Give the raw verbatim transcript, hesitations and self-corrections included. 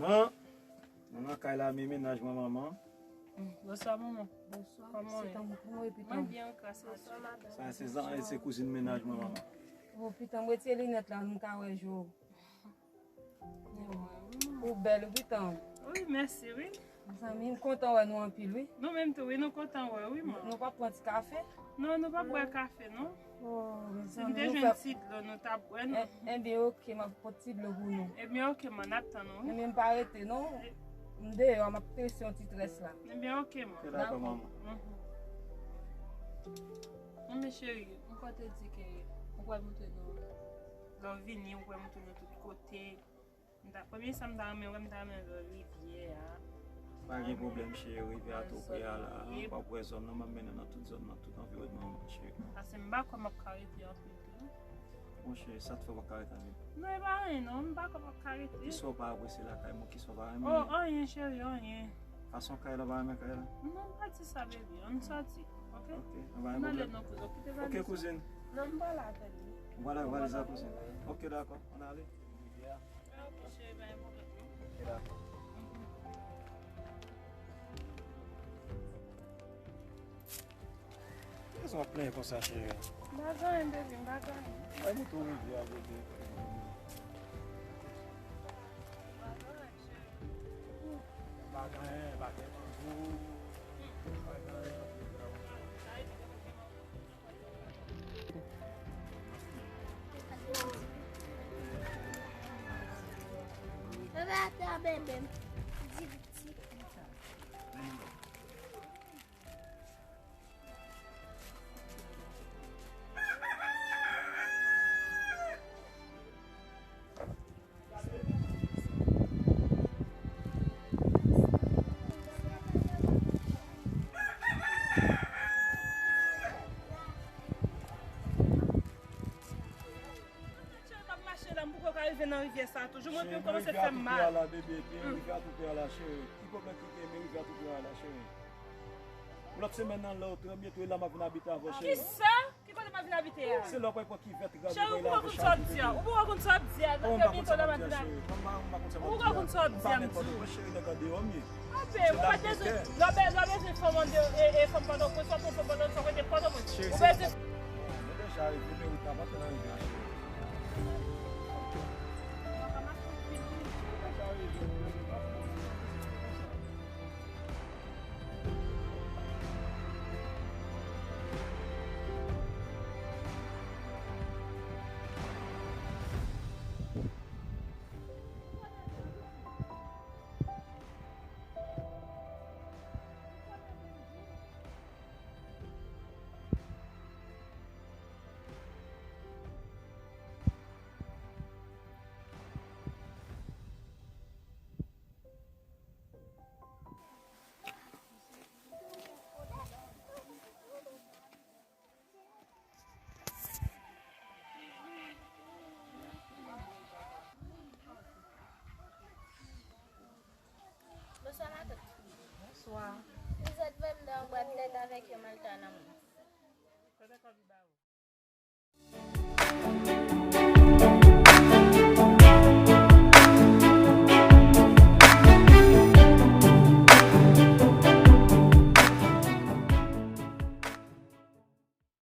Manman, manman kay la, men mennaj mwen, manman. Bonswa, manman. Bonswa. Kòman w ye? Mwen byen, gras a Dye. Sa se zan, se kouzin mennaj mwen, manman. Bon, pitan, m retire linèt la, m ka wè je w. Ou bèl, wi, pitan. Wi, mèsi, wi. Mezanmi, m kontan wè nou anpil, wi. Nou menm tou, wi, nou kontan wè, wi, man. Nou p ap pran ti kafe? Non, nou p ap bwè kafe, non. Oh, mezanmi, nou fè. Si m te jwenn ti dlo, nou t ap bwè, non. Enben, oke, m ap pot ti dlo pou nou. Enben, oke, man, n ap tann ou, wi. Enben, m pa rete, non. M deyò, m ap trese yon ti très la. Enben, oke, man. Oke, dakò, manman. Enben, cheri, m kwè te di ke m kwè montre nou. Lè w vini, ou wè m tounen tout kote. M ta, premye sa m ta renmen wè, m ta renmen wè rivyè a. Pa gen pwoblèm, cheri, rivyè a tou pre a la. Ou p ap wè zòn nan, m ap mennen w nan tout zòn nan, tout anviwònman an, cheri. Paske m pa kwè m ap ka rete anpil tou. Bon, cheri, sa t fè w pa ka rete anpil? Non, e pa anyen, non, m pa kwè m ap ka rete. Kisa w pa apresye lakay mwen, kisa w pa renmen? Oh, anyen, cheri, anyen. Fason kay la, w pa renmen kay la? Non, m pa di sa, baby, ann sòti, oke? Oke, ann ale non, kouzin, kite valiz ou. Oke, kouzin. Non, m pral avè l, wi. Ou pral avè valiz la, kouzin? Oke, dakò, ann ale. Ok, cheri, pa gen pwoblèm, non. Ok, dakò. Kiyès w ap plenyen konsa, cheri? M pa gen anyen, baby, m pa gen anyen. Bay mouton rivyè a, bebe. M pa gen anyen, cheri. M pa gen anyen, m pa gen mango. M pa gen anyen. Bebe, atè bebe m. Cheri, m ap mache la, m poko ka rive nan rivyè sa a toujou. Mwen pye m kòmanse fè m mal. Cheri, men rivyè a tou pre a la, bebe, men rivyè a tou pre a la, cheri. Ki pwoblèm ki gen, men rivyè a tou pre a la, cheri? Lòt semèn nan, lè w trè byento, e la m ap vin abite avè w, cheri. Kisa? Ki kote m ap vin abite a? Se lè w pral pran kivèt, rad ou, pral lave chay, bebe. Cheri, ou poko konn sa w ap di a. Ou poko konn sa w ap di a. Kòman m pa konn sa w ap di a, cheri? Ou poko konn sa w ap di a, m di w. Cheri, nèg andeyò m ye. Anben, ou pa t bezwen, lè w be-, lè w bezwen fanm andeyò, e, e, fanm Pòtoprens, w ap pran fanm Pòtoprens, w ap rete Pòtoprens. Ou bezwen. Bon, men deja rive, men ou t ap antre nan rivyè a, cheri.